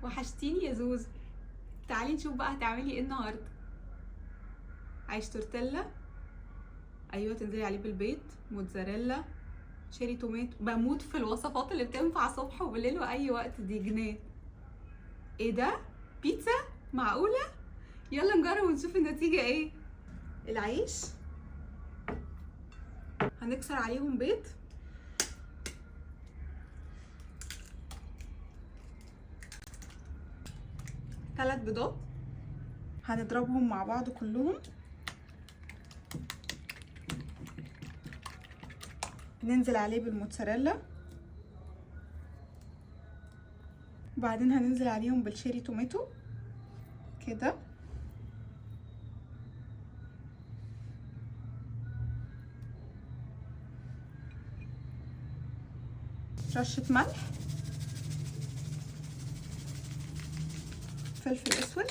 وحشتيني يا زوزو. تعالي نشوف بقى هتعملي ايه النهارده. عيش تورتيلا، ايوه تنزلي عليه بالبيض، موتزاريلا، cherry tomato. بموت في الوصفات اللي بتنفع صبح وبالليل واي وقت، دي جنان. ايه ده؟ بيتزا؟ معقولة؟ يلا نجرب ونشوف النتيجة ايه. العيش هنكسر عليهم بيض، 3 بيضات، هنضربهم مع بعض كلهم. ننزل عليه بالموتزاريلا، وبعدين هننزل عليهم بال cherry tomato كده. رشة ملح، فلفل اسود،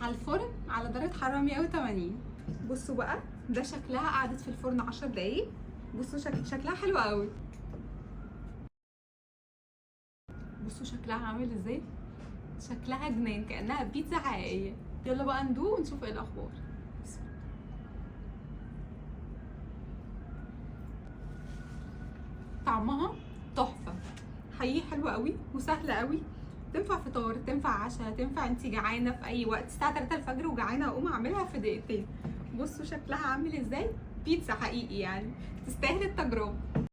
على الفرن على درجة حرارة 180. بصوا بقى ده شكلها قعدت في الفرن 10 دقايق. بصوا شكلها حلو قوي. بصوا شكلها عامل ازاي، شكلها جنان كأنها بيتزا حقيقية. يلا بقى ندوق ونشوف ايه الاخبار. طعمها تحفة حقيقي، حلوة قوي وسهلة قوي، تنفع فطار، تنفع عشاء، تنفع انتي جعانة في اي وقت، الساعة 3 الفجر وجعانة اقوم اعملها في دقيقتين. بصوا شكلها عامل ازاي، بيتزا حقيقي يعني، تستاهل التجربة.